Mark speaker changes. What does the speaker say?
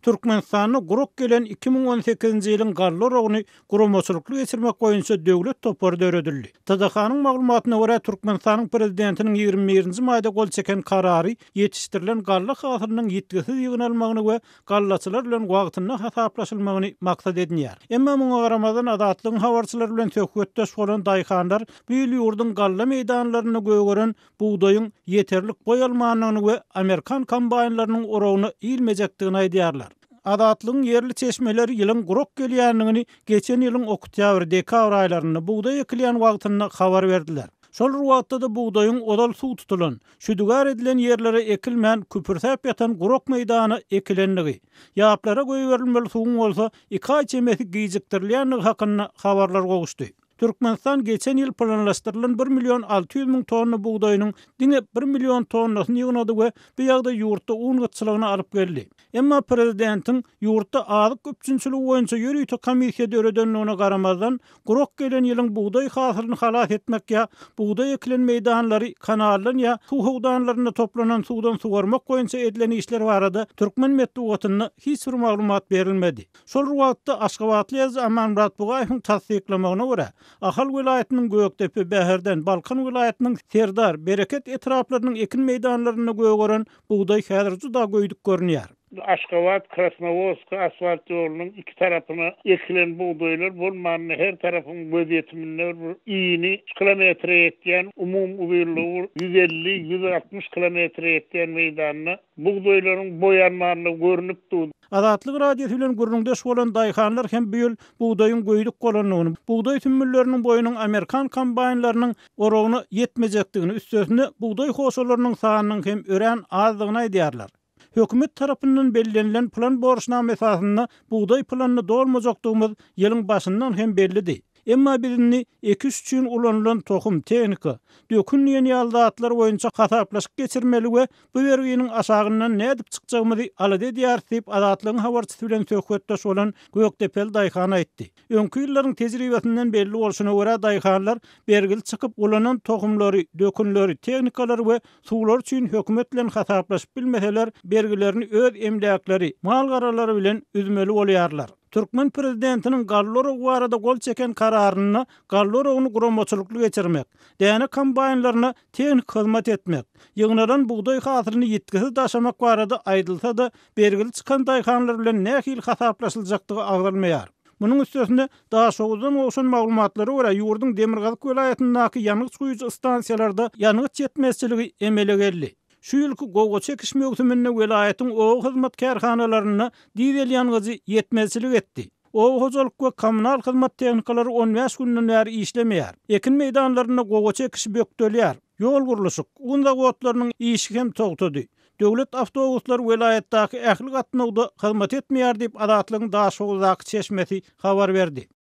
Speaker 1: Türkmenistanda gurak gelen 2018-nji ýylyň galla oragyny guramaçylykly geçirmek boýunça döwlet topary döredildi. TDH-nyň maglumatyna görä, Türkmenistanyň Prezidentiniň 21-nji maýda gol çeken Karary ýetişdirilen galla hasylynyň ýitgisiz ýygnalmagyny we gallaçylar bilen wagtynda hasaplaşylmagyny maksat edinýär. Emma muňa garamazdan, Azatlygyň habarçylary bilen söhbetdeş bolan daýhanlar bu ýyl ýurduň galla meýdanlarynda gögeren bugdaýyň ýeterlik boý almandygyny we amerikan kombaýnlarynyň oragyna ilmejekdigini aýdýarlar. Azatlygyň ýerli çeşmeleri ýylyň gurak gelýändigini geçen ýylyň oktýabr-dekabr aýlarynda, bugdaý ekilýän wagtynda habar berdiler. Şol bir wagtda-da bugdaýyň ozal suw tutulan, şüdügär edilen ýerlere ekilmän, küpürsäp ýatan gurak meýdana ekilendigi, ýaplara goýberilmeli suwuň bolsa iki aý çemesi gijikdirilýändigi hakynda habarlar gowuşdy. Türkmenistan geçen ýyl planlaşdyrylan bir million 600 müň tonna bugdaýynyň diňe bir million tonnasyny ýygnady we bu ýagdaý ýurtda un gytçylygyna alyp geldi. Emma prezidentiň ýurtda azyk üpjünçiligi boýunça ýörite komissiýa döredendigine garamazdan, gurak gelen ýylyň bugdaý hasylyny halas etmek ýa bugdaý ekilen meýdanlary kanaldan ýa suw howdanlarynda toplanan suwdan suwarmak boýunça edilen işler barada türkmen metbugatynda hiç bir maglumat berilmedi. Şol bir wagtda, aşgabatly ýazyjy Amanmyrat Bugaýewiň tassyklamagyna görä, Ahal welaýatynyň Gökdepe, Bäherden, Balkan welaýatynyň Serdar, Bereket etraplarynyň ekin meýdanlarynda gögeren bugdaý häzir juda göýdük görünýär.
Speaker 2: Aşgabat, Krasnowodsk asfalt ýolunyň iki tarapyna ekilen bugdaýlar bolmanda her tarapyň gözýetiminde bir ini üç kilometre ýetýän, umumy uzynlygy bir 150, 160 kilometre ýetýän meýdanda bugdaýlaryň boýanmanlygy görnüp dur.
Speaker 1: Azatlyk Radiosy bilen gürrüňdeş bolan daýhanlar hem bu ýyl bugdaýyň göýdük bolandygyny, bugdaý sümmülleriniň boýunyň amerikan kombaýnlarynyň oragyna ýetmejekdigini, üstesine bugdaý hoşalarynyň sanynyň hem örän azdygyny aýdýarlar. Hökümet tarapyndan bellenilen plan borçnama esasynda bugdaý planyny dolmajakdygymyz ýylyň başyndan hem bellidi. Emma biz indi ekiş üçin ulanylan tohum, tehnika, dökün diýen ýaly zatlar boýunça hasaplaşyk geçirmeli we bu berginiň aşagyndan nädip çykjagymyzy alada edýäris diýip, Azatlygyň habarçysy bilen söhbetdeş bolan gökdepeli daýhan aýtdy. Öňki ýyllaryň tejribesinden belli bolşuna görä, daýhanlar bergili çykyp, ulanan tohumlary, dökünleri, tehnikalary we suwlary üçin hökümet bilen hasaplaşyp bilmeseler, bergilerini öz emläkleri, mal-garalary bilen üzmeli bolýarlar. Türkmen prezidentiniň galla oragy barada gol çeken kararynda galla oragyny guramaçylykly geçirmek, däne kombaýnlaryna tehniki hyzmat etmek, ýygnalan bugdaý hasylyny ýitgisiz daşamak barada aýdylsa-da, bergili çykan daýhanlar bilen nähili hasaplaşyljakdygy agzalmaýar. Munuň üstesine, Daşoguzdan gowşan maglumatlara görä, ýurduň demirgazyk welaýatyndaky ýangyç guýujy stansiýalarda ýangyç ýetmezçiligi emele geldi. Şu ýylky gowaça ekiş möwsüminde welaýatyň oba hyzmat kärhanalarynda dizel ýangyjy ýetmezçilik etdi. Oba hojalyk we kommunal hyzmat tehnikalary on bäş günden bäri işlemeýär. Ekin meýdanlarynda gowaça ekişi bökdelýär. Ýol gurluşyk, un zawodlarynyň işi hem togtady. Döwlet awtobuslary welaýatdaky ähli gatnawda hyzmat etmeýär diýip, Azatlygyň Daşoguzdaky çeşmesi habar berdi.